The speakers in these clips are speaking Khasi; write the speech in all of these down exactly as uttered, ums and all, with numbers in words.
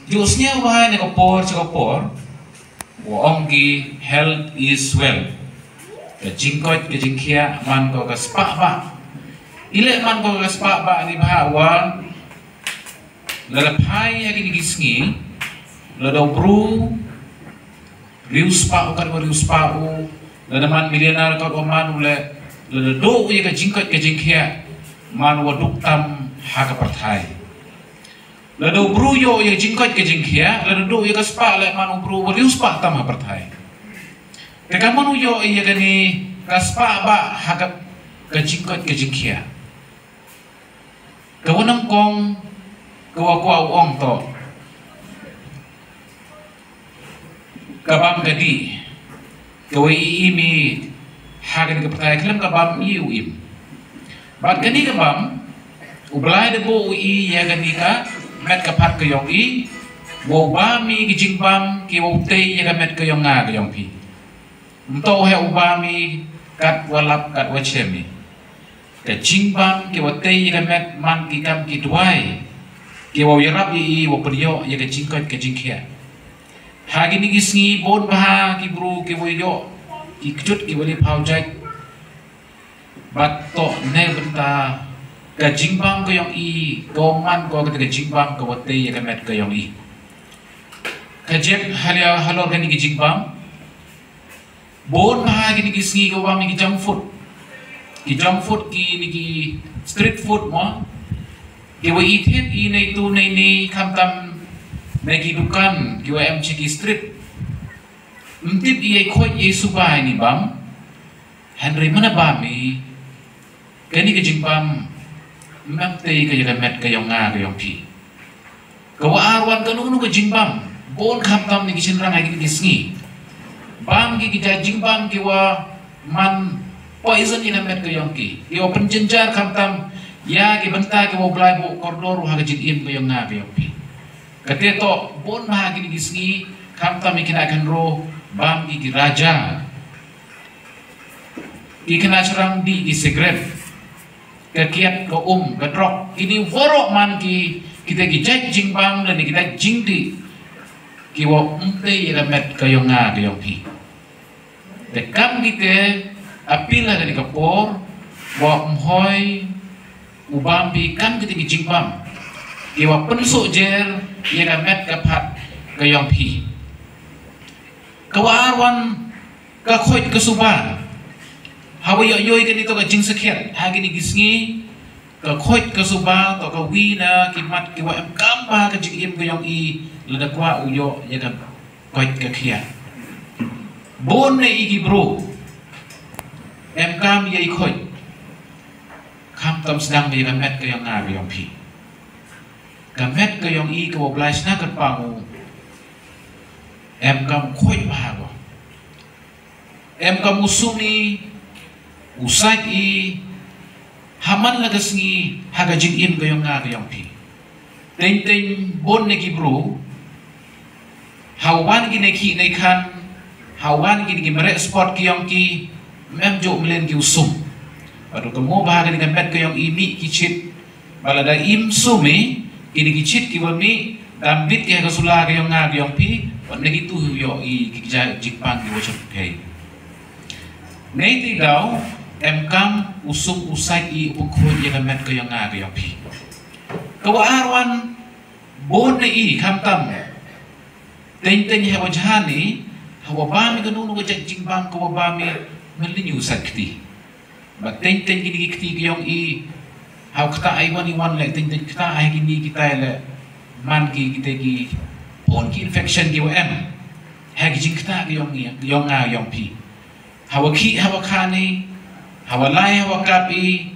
Ju sngewbha ïa ka por sha ka por, wa ong ki health is wealth. Ka jingkoit ka jingkhiah man ko ka spah bah. Ileh man ko ka spah bah ni bah wa. Lada phai ha kine ki sngi, lada u bru riewspah u kat wa riewspah u, lada man millionaire kat wa man u leh, lada duh ïa ka jingkoit ka jingkhiah, man wa duk tam ha ka pyrthai. Lada u bru ïoh ïa ka jingkoit ka jingkhiah, lada duh ïa ka spah leh man u bru wa riewspah tam ha pyrthai. Te ka man u ïoh ïa kane ka spah bah ha ka, ka jingkoit ka jingkhiah. Ka wa nang kong, ka wa kwah u ong to. Ka bam ka dih, ka wa i im i ha kane ka pyrthai khlem ka bam i u im. Bad kane ka bam, u Blai da buh u i ïa kane ka met ka phat ka yong i, wa u bam i ki jingbam ki wa u tei ïa ka met ka yong nga ka yong phi. Mto he u bam i kat wa lap kat wa chem i. Ka jingbam ki wa tei ïa ka met man ki kam ki duwai, ki wa ïarap ïa i wa pynïoh ïa ka jingkoit ka jingkhiah. Ha kine ki sngi bun bha ki bru ki wa ïoh ki kjut ki wa leh phaw jait. Bad to ne bynta ka jingbam ka yong i, ka wa man ko ka jingbam ka wa tei ïa ka met ka yong i. Ka jek halia halor kane ki jingbam. Bun bha kine ki sngi ka wa bam ki junk food. Ki junk food kine ki street food mo. Ki wa i thied i nei tu nei ni khamtam nei ki dukan ki wa em chi ki street. Mtip i ei khoit i subai ni bam. Henry mana bam i. Kane ka jingbam, mem tei ka ïa ka met ka yong nga ka yong phi. Ka wa ar wan ka nu nu ka jingbam, bun khamtam ni ki shynrang ha kine ki sngi. Bam ki ki ja jingbam ki wa man poison ïa ka met ka yong ki. Ki wa pynjynjar khamtam ïa ki bynta ki wa Blai buh kordor ha ka jingim ka yong nga ka yong phi. Ka te to bun ma ha kine ki sngi khamtam ïa ki na kan ro bam ki ki raja. Ki kena syrang di ki sigaret, ka kiat, ka um, ka drok, kini waroh man ki, kita ki jait jingbam lane kita jingdi, ki wa umte ïa ka met ka yong nga ka yong phi. Te kam kita appeal ha kani ka por, wa um hoi, u bam phi kam kita ki jingbam, ki wa pynsuh jer ïa ka met ka phat ka yong phi. Ka wa ar wan ka khoit ka suba. Hawa ïoh ïoh kani to ka jingsakhiat ha kini ki sngi. Ka khoit ka suba to ka wi na ki mat ki wa em kam ba ka jingim ka yong i lada kwah u ïoh ïa ka khoit ka khiat. Bun na i ki bro em kam ïa i khoit. Kham tam sdang ïa ka met ka yong nga ka yong phi. Ka met ka yong i ka wa blai sna ka pang u em kam khoit ba ha ko. Em kam u sum i, u sait i, ha man la ka sngi, ha ka jingim ka yong nga ka yong phi. Teng teng bun ne ki bro, ha wan ki ne ki ne khan, ha wan ki ne ki meret sport ki yong ki, mem jo mlen ki u sum. Padu ka mo ba ha ka ne ka met ka yong i mi ki chit, ba lada im sum i, kini ki chit ki wa mi, dam bit ki ha ka sula ka yong nga ka yong phi, wat na ki tu hu yo i ki ja jingpang ki wa chot kai. Nei ti daw, em kam u sum u sait i u pun khun ïa ka met ka yong nga ka yong phi. Ka wa ar wan, bun na i kham tam. Teng teng ha wa jhan i, ha wa ba mi ka nu nu ka jait jingbam ka wa ba mi, mel ni u sait kti. Ba teng teng kini ki kti ki yong i. Hau kta ai wan i wan le teng teng kta ai kini ki tai le. Man ki ki te ki pon ki infection ki wa em. Ha ki jing kta ki yong i, yong nga yong phi. Hawa ki, hawa khani, hawa lai, hawa kap i,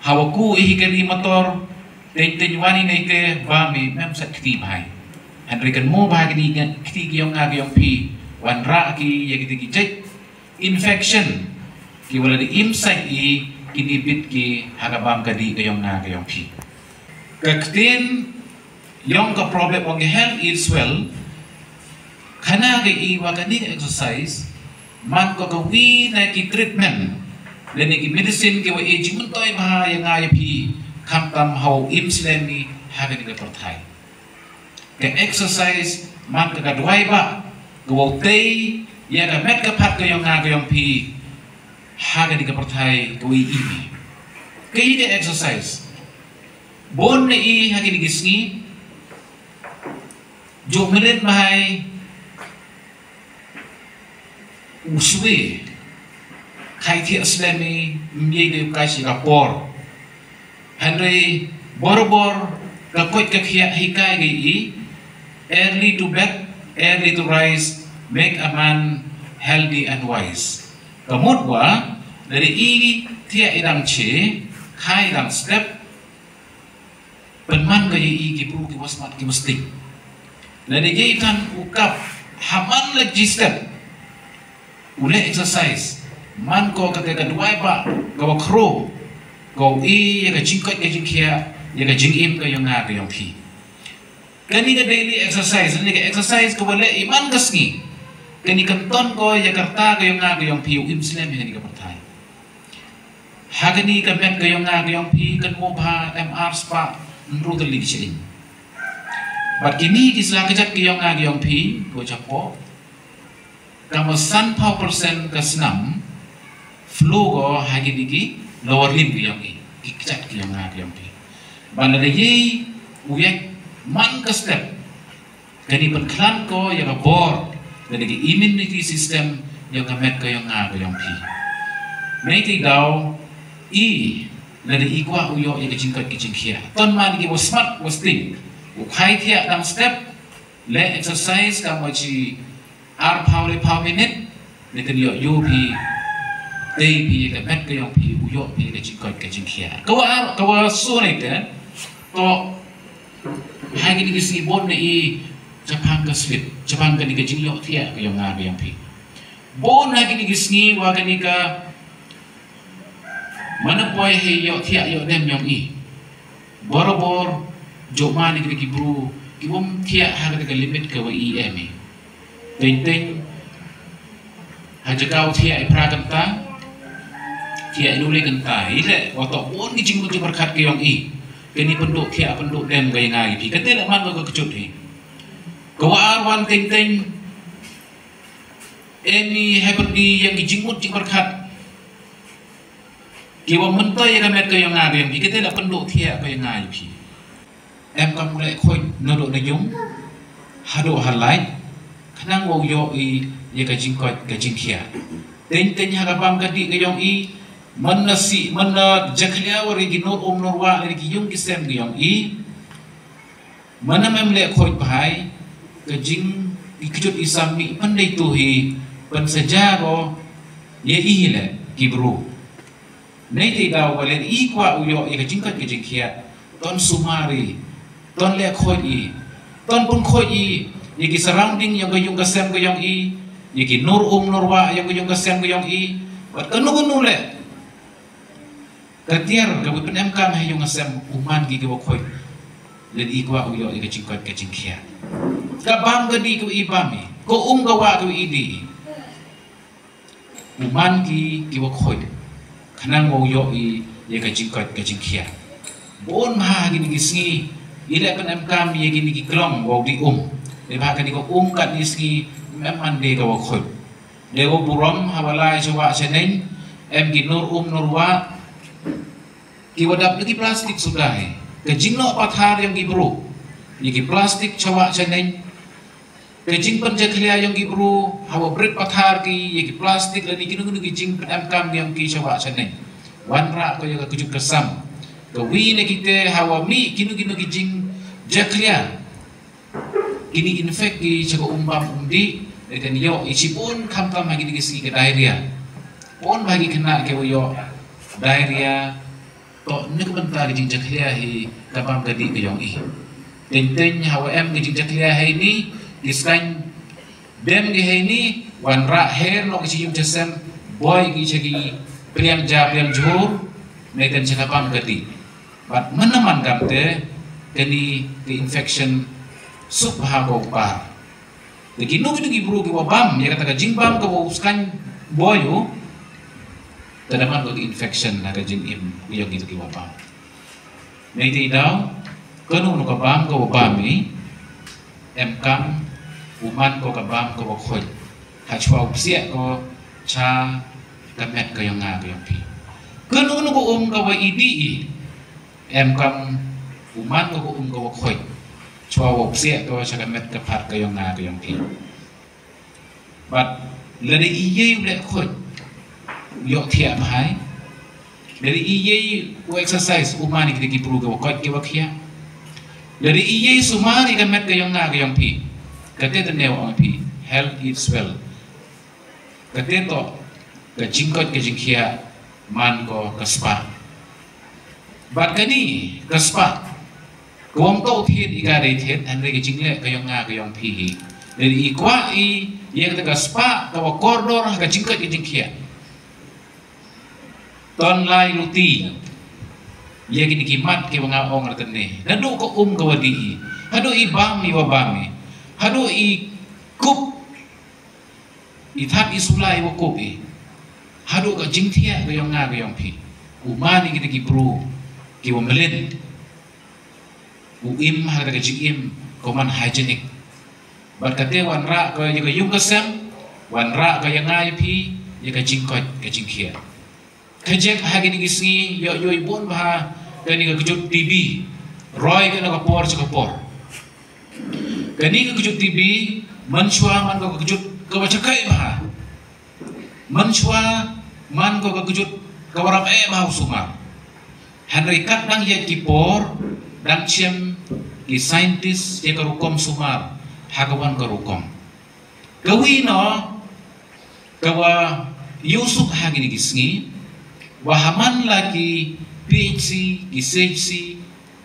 hawa ku i hi kari motor, teng teng wan i nei te ba mi mem sat kti bhai. Henry kan mo ba kini kti ki yong nga ki yong phi. Wan ra ki ya ki te ki jait. Infection, ki wala di im sait i, kini bit ki ha ka bam ka di ka yong nga ka yong phi. Ka ktien yong ka problem ong health is well, khana ka i wa ka ni exercise, man ko ka wi na ki treatment, le ni ki medicine ki wa i jingmyntoi bha ya nga ya phi, kham tam hau im slem i ha ka ni ka pyrthai. Ka exercise man ka ka duwai ba ka wow tei ïa ka met ka phat ka yong nga ka yong phi ha ka di ka pyrthai ka wi i mi. Ka i ka exercise bon na i ha ki di ki sngi. Jong minit mahai u swe khai thiah slem i mye de u kai shi ka por. Hynrei borbor ka koit ka khiah hikai ka i early to bed, early to rise, make a man healthy and wise. Ka mut wa lada i thiah i dang che khai dang step, pynman ka ïa i ki bru ki wa smat ki wa sting. Lada ïa i tan u kap ha man la ji step u leh exercise man ko kata ka duwai ba ka wa khro ka u i ïa ka jingkoit ka jingkhiah ïa ka jingim ka yong nga ka yong phi. Kani ka daily exercise, kani ka exercise ka wa leh i man ka sngi, kani kan ton ko ïa ka rta ka yong nga ka yong phi u im slem ïa kani ka pyrthai. Ha kani ka met ka yong nga ka yong phi kan mo bha em ar spah hynriew tylli ki shilling. Bad kini ki sla ka jat ka yong nga ka yong phi ko chapo kama san phaw percent ka snam flow ko ha kini ki lower limb ka yong i ki jat ka yong nga ka yong phi. Ban da ye u yek man ka step. Kani pynkhlan ko ïa ka bor lada ki immunity system ïa ka met ka yong nga ka yong phi. Nei ti daw i lada i kwah u ïoh ïa ka jingkoit ka jingkhiah ton man ki wa smat wa sting u khai thiah dang step le exercise ka ma chi ar phaw le phaw minit. Ni kan ïoh ïoh phi tei phi ka met ka yong phi u ïoh phi ka jingkoit ka jingkhiah. Ka wa ka wa su ni te to ha kini ki sngi bon na i chapang ka slit chapang kani ka jingïoh thiah ka yong nga ka yong phi. Bon ha kini ki sngi wa kani ka mana poi hi ïoh thiah ïoh dem yong i. Borobor jok ma ni kini ki bru ki bom thiah ha kata ka limit ka wa i em i. Teng teng ha jaka u thiah i pra kynta thiah i lule kynta i le wa tok bon ki jingmut jingpyrkhat ka yong i. Kani pynduh thiah pynduh dem ka yong nga i phi kate le man ka kejut hi. Ka wa ar wan teng teng em i hepyrdi ïa ki jingmut jingpyrkhat. Ki wa mynta ïa ka met ka yong nga ka yong phi kate la pynduh thiah ka yong nga ïa phi. Em kam leh khoit na doh na yung haduh ha lait khnang wow ïoh i ïa ka jingkoit ka jingkhiah. Teng teng ha ka bam ka dih ka yong i man na si man na jakhlia wa ri ki nur um nur wa ri ki yung ki sem ka yong i. Mana mem leh khoit bhai ka jing i kjut i sam mi pan dei tu hi pan saja ro ye i hi le ki bru. Nei te daw wa len i kwah u ïoh ïa ka jingkoit ka jingkhiah ton sumari ton leh khoit i ton pun khoit i ïa ki surrounding yong ka yung ka sem ka yong i ïa ki nur um nur wa yong ka yung ka sem ka yong i wat ka nu ka nu leh. Ka tiar ka wa pynemkam ha yung ha sem u man ki ka wa khoit. Lada i kwah u ïoh ïa ka jingkoit ka jingkhiah. Ka bam ka dih ka wa i bam i ka um ka wa ka wa i dih i. U man ki ka wa khoit khnang wow ïoh i ïa ka jingkoit ka jingkhiah. Bun bha kini ki sngi i leh pynemkam ïa kini ki klong wow dih um. Leh bha kani ka um katni sngi mem man de ka wa khoit. Dei wa burom ha wa lai sha wah sha neng em ki nur um nur wah. Ki wa dap na ki plastik suda hi ka jingnoh pathar yong ki bru ïa ki plastik sha wah sha neng. Ka jingpynjakhlia yong ki bru ha wa brit pathar ki ïa ki plastik lane kino kino ki jingpynemkam yong ki sha wah sha neng. Wanrah ko ïa ka kjut ka sam ka wi na kite ha wa mih kino kino ki jingjakhlia. Kini infect ki cha ka um bam um dih. Lada kan ïoh i chibun khamtam ha kini ki sngi ka diarrhea. Bun bha ki khynnah ki wa ïoh diarrhea. To na ka bynta ka jingjakhlia hi ka bam ka dih ka yong i. Teng teng ha wa em ka jingjakhlia hi ni ki stan dem ki hi ni wanrah her noh ki chi yung cha sem boi ki cha ki pliang ja pliang jhur. Lada kan cha ka bam ka dih. Bad man na man kam te kani ka infection suk bha ka u par. Te kino kino ki bru ki wa bam ïa kata ka jingbam ka wa u skan boy u. Te da man ka infection na ka jingim u yong kino ki wa bam. Nei te daw kano no ka bam ka wa bam i. Em kam u man ko ka bam ka wa khuid, ha chwa u psiah ko cha ka met ka yong nga ka yong phi. Kano kano ka um ka wa i dih i, em kam u man ko ka um ka wa khuid, chwa wa u psiah ko cha ka met ka phat ka yong nga ka yong phi. Bad lada i yei u leh khuid, u yoh thiah bha i. Lada i yei u exercise, u man i kita ki bru ka wa khuid ka wa khiah. Lada i yei sumar i ka met ka yong nga ka yong phi, kate te ne wa ong phi, health is wealth. Kate to ka jingkhuid ka jingkhiah man ko ka spah. Bad kani ka spah, ka wam to thied i ka dei thied, hynrei ka jingleh ka yong nga ka yong phi hi. Lada i kwah i ya kata ka spah ka wa kordor ha ka jingkhuid ka jingkhiah, ton lai luti ya kini ki mat ki wa nga ong ratan ne, naduh ka um ka wa dih i, haduh i bam i wa bam i, haduh i kup i, thap i sula i wa kup i, haduh ka jingthiah ka yong nga ka yong phi, u man i kita ki bru ki wa mlin, u im ha kata ka jingim ka man hygienic. Bad kate wan rah ka ya ka yung ka sem, wan rah ka ya nga ya phi ya ka jingkhuid ka jingkhiah. Ka jek ha kini ki sngi yoh yoh i bun bha kani ka kjut T B, roi ka na ka por cha ka por. Kani ka kjut T B, man chwa man ka kjut ka wa chakai bha. Man chwa man ko ka kjut ka wa rap eh bha u sumar. Hynrei kat dang yet ki por, dang chem ki scientist ya ka rukom sumar ha ka wan ka rukom. Ka wi no ka wa yusuk ha kini ki sngi, wa ha man la ki P H C, ki C H C,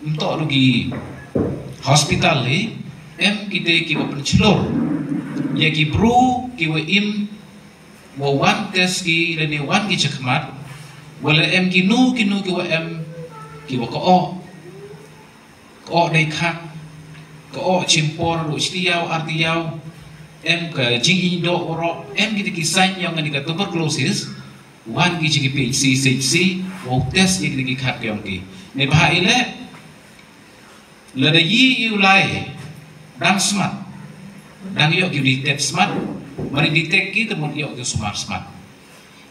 mto lu ki hospital hi, em kite ki wa pynchlur ya ki bru ki wa im, wa wan test ki lane wan ki chakhmat, wa la em kinu kinu ki wa em ki wa ka oh, ka oh dei khak, ka oh chimpor, ru chiti yaw arti yaw, em ka jing ing do oro, em kita ki sign yong kani ka tuberculosis, wan ki chi ki P H C, C H C, wa u test ya kini ki khat yong ki. Ne bha i le, lada yi i u lai dang smat, dang yoh ki u detect smat, mari detect ki te mut yoh ki u sumar smat.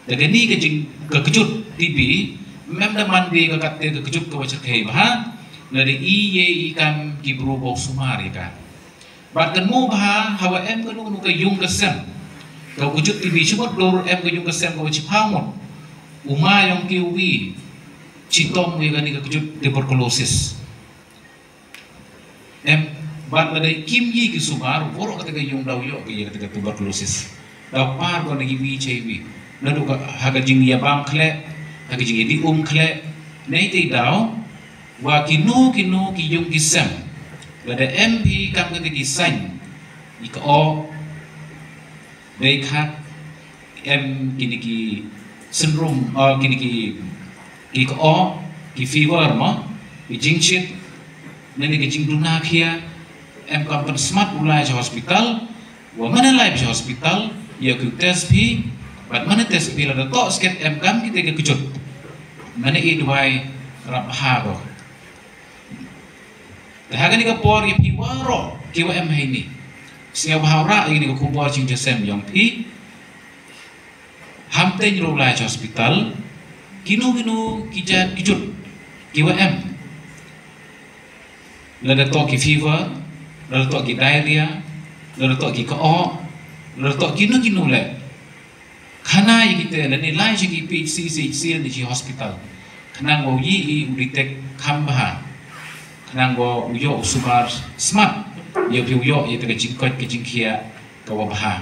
Da kani ka jing ka kjut T B, mem da man bi ka kat te ka kjut ka wa chakai bha, lada i ye i kam ki bru bok sumar i ka. Bad kynmaw bha, ha wa em kanu kanu ka yung ka sem, ka kjut T B chimut dur em ka yung ka sem ka wa chiphaw mut, u ma yong ki u wi chitom wi kani ka kjut tuberculosis. Em, bad lada kim yi ki sumar, waroh kata ka yung daw yoh ki ya kata ka tuberculosis. Daw par ko na ki wi cha i wi. Naduh ka ha ka jing ya bam khleh, ha ka jing ya di um khleh. Nei te daw, wa kinu kinu ki yung ki sem, lada em phi kam kata ki sign, i ka oh dei khak, em kini ki syndrome, uh, kini ki, ki ka oh, ki fever mo, ki jingchit, nani ki jingduna khia, em kam pynsmat u lai cha hospital, wa mane lai cha hospital, ya ki test phi, bad mane test phi lada to sket em kam kite ka kjut, mane i dawai rap ha ko. Te ha kani ka por ya phi waroh ki wa em ha ini, sngew bha rah ya kani ka khubor jing ja sem yong phi. Ham teng ru lai cha hospital, kinu kinu ki jat ki jut ki wa em. Lada to ki fever, lada to ki diarrhea, lada to ki ka oh, lada to kinu kinu le. Khana ya kite lane lai cha ki P H C, C H C lane chi hospital, khnang wa u yi i u detect kham bha, khnang wa u yoh u sumar smat, ya phi u yoh ya ta ka jingkoit ka jingkhiah ka wa bha.